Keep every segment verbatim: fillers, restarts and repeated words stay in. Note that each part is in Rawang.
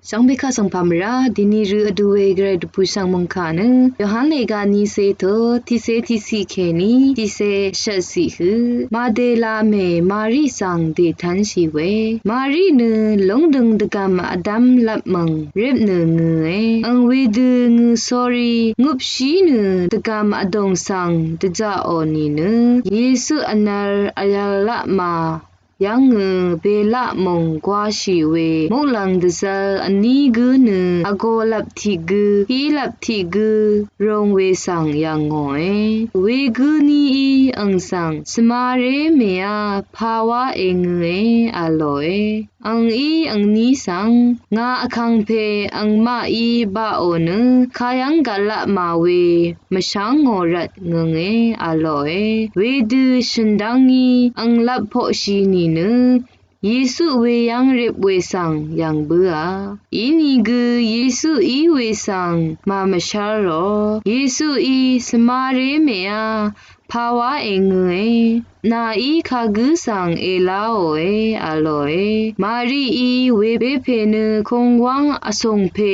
Shvngbe kaq svng pàmvrá dini rø vdu we gvray dvpù shvngmøng kà nø Yohan lèga ni se tø tiqse tiqsiq kèní tiqse shvtciq hø Madela mè Mari svng dètánshì we. Mari nø lúngdøng dvgv̀m vdv́m lvpmø̀ng rip nø ngø̀e. Ang wedø ngø̀ sórí ngupshí nø dvgv̀m vdòng svng dvjaqò nìnø Yesu vnvl vyv̄l laq mà yv́ngø belaq mòng gwáshì we muqlàng dvzv́l vní gǿ nø vgō lvp tiq gǿ hí lvp tiq gǿ rong we svng yv̀ngòe. Wegǿ níí ang svng svmaré mèá pawá èngøe v̄lòe. Angí angní svng ngà vkàngpè angmaqí baqò nø kayv́ng gvlaq mà we mvshv́ngò rvt ngø̀nge v̄lòe. Wedø shø̀n dv́ngí ang lvp poqshì nìnø Yesu weyv́ng rip we svng yv̀ng bǿà. Inìgø Yesuí we svng màmvshv́lrò. Yesuí svmaré mèá pawá èngøe. Nàí kagǿ svng èláòe v̄lòe. Marií wepè nø kūngwáng vsùng pè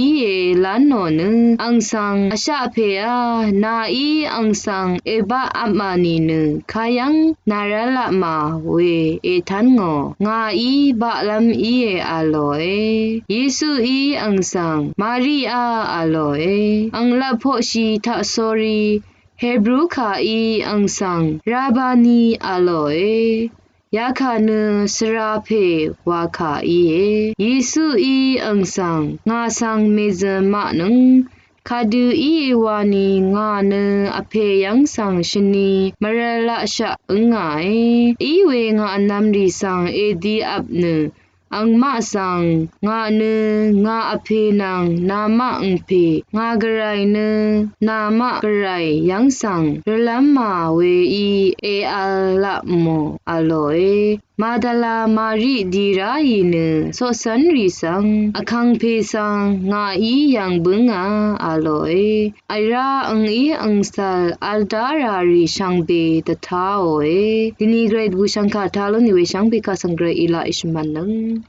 íe lánò nø ang svng vshaq pèá nàí ang svng èbaq vpmà nìnø kayv́ng nàrv́laq mà we ètánngò ngàí baqlv́m íe v̄lòe. Yesuí ang svng Mariá v̄lòe. Ang lvp poqshì taq sórí Hebru kàí ang svng Rabani v̄lòe. Yakà nø svra pè wa kà íe. Yesuí ang svng ngà svng mèzø maqnøng kadø íe wani ngà nø vpè yv́ng svng shvni mvrvlaqshaq ǿngàe. Iwe ngà vnvmrì svng èdi vp nø angmaq svng ngà nø ngà vpè nvng namaq angpè ngà gvray nø namaq gvray yv́ng svng rvlv́m mà weí èv̄l laq mò v̄lòe. Madala Mari di ráì nø coqcv́nrì svng vkàngpè svng ngàí yv̀ng bǿngà v̄lòe. Vrá angí angcv̀l v̄l dá ràrì shvngbe dvtáòe. Dini gvray dvbù shvngkà tá lú nì we shvngbe kaq svng gvray í laq í shvmv̀nnøng.